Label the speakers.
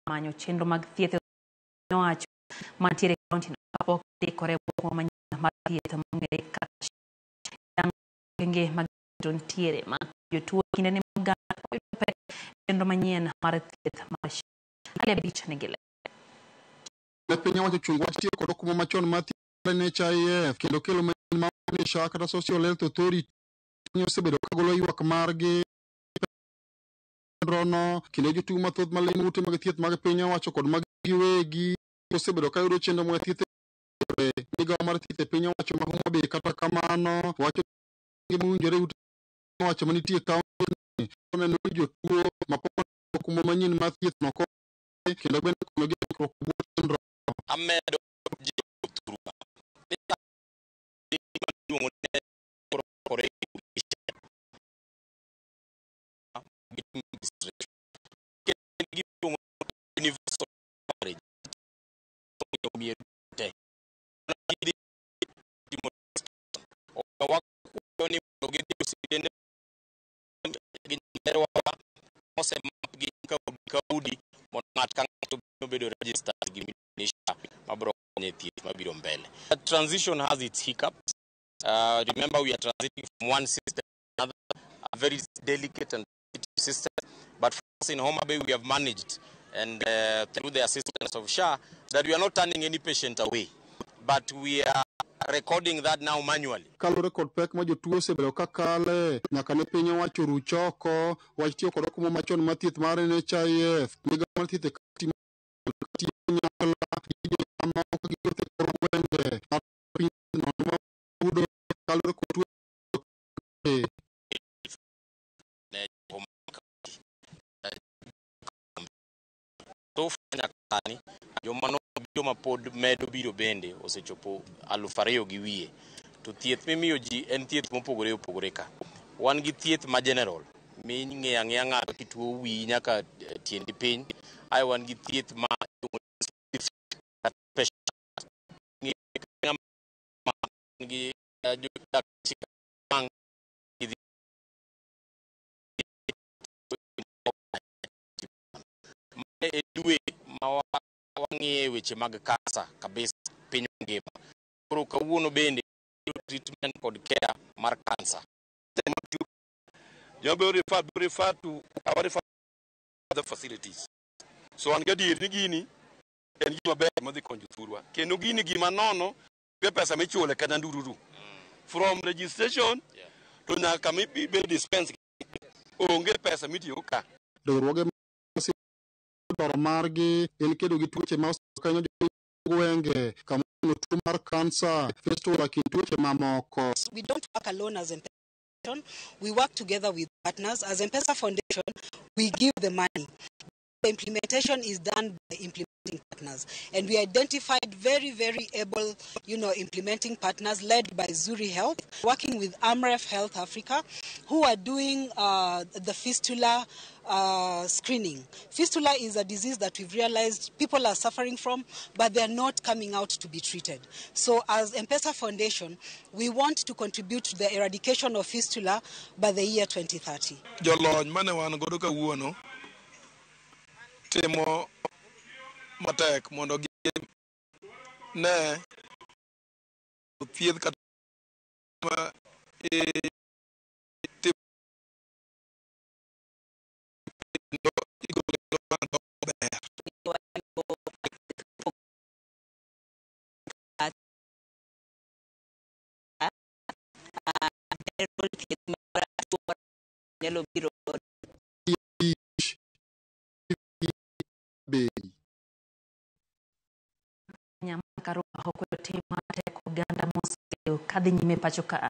Speaker 1: Manyo chenro mag thieth e owacho mantiere e kaunti no kapok ndikore mokwongo manyien mar thieth mong'ere kaka SHA. Okenge mag to nitiere ma jotuo kinde ni oganda yudo pek chenro manyien mar thieth mar SHA. Ali Abich nigi ler.
Speaker 2: Ne piny owacho chungo wach tiyo kod okumba machon mar thieth NHIF kendo kelo manyien ma ni SHA kata Social Health Authority osebedo ka golo ywak margi chenrono kendo jotuo mathoth malimo ute mag thieth mag piny owacho kod mag giwegi osebedo ka yudo chenro mag thieth e migawo mar thieth e piny owacho ma Homa Bay. Kata kamano, wacho mowinjore ute owacho manitie e kaunti neno ni jotuo mapok okumba manyien mar thieth no kendo bende konyogi e ikruok e bwo chenro.
Speaker 3: Amedo jiwo thurwa ni iluongo ni kore giluongo universal coverage mier te wakwayo ni mondo gidhi e osiptende gi osemap gi ka udi ka udi mondo ng'ato ka ng'ato obedo registered gi SHA mabiro konyo e thieth mabiro mbele. The transition has its hiccups. Remember, we are transiting from one system to another, a very delicate and sensitive system. But for us in Homa Bay, we have managed, and through the assistance of SHA, that we are not turning any patient away, but we are recording that now manually.
Speaker 2: Kaluwore kod pek ma jotuo osebedo ka kale nyaka ne piny owacho ruch oko wach tiyo kod okumba machon mar thieth mar NHIF, migawo mar thieth e kaunti tiyo kanyakla gi jomamoko ka giwuotho e kor gwenge mar piny nono ma kaluwore kod tuo.
Speaker 3: Ne Homa County. So far nyaka sani joma nobiro mapod medo biro bende osechopo 2,200. To thieth mimiyo ji en thieth mopogore opogore. Ka wan gi thieth ma general ming'iyo ang'iya ng'ato kituo wiyi nyaka tiendi piny ae, wan gi thieth ma iluongo ni specific kata specialized. Ng'iyo ng'ama gi jo wang' gidhi mae e dwe ma wang'iye weche mag kansa kabisa piny mangima. Koro kawuono bende treatment kod care mar kansa.
Speaker 4: Joma refer to our refer other facilities. So an gadier ni gini en gima ber madhi konyo thurwa. Kendo gini gima nono onge pesa michule kata ndururu. From registration to nyaka mibed dispense, onge pesa mitiyo ka.
Speaker 2: Riwruoge dwaro margi en kedo gi tuoche ma osekonyo gwenge kama tuo mar kansa, fistula kind tuoche mamoko.
Speaker 5: We don't work alone as M-Pesa. We work together with partners. As M-Pesa Foundation, we give the money. The implementation is done by implementing partners. And we identified very, very able implementing partners led by Zuri Health, working with AMREF Health Africa, who are doing the fistula screening. Fistula is a disease that we've realized people are suffering from, but they're not coming out to be treated. So as M-Pesa Foundation, we want to contribute to the eradication of fistula by the year 2030.
Speaker 4: Jolony mane wan godo kawuono timo matek mondo gi ne thiedh kata ma timo igolo ber.
Speaker 6: Thieth mar tuo nyalo biro.
Speaker 2: Bei.
Speaker 1: Karua okwedo tim mar teko oganda mosebedo kadhi nyime pacho ka.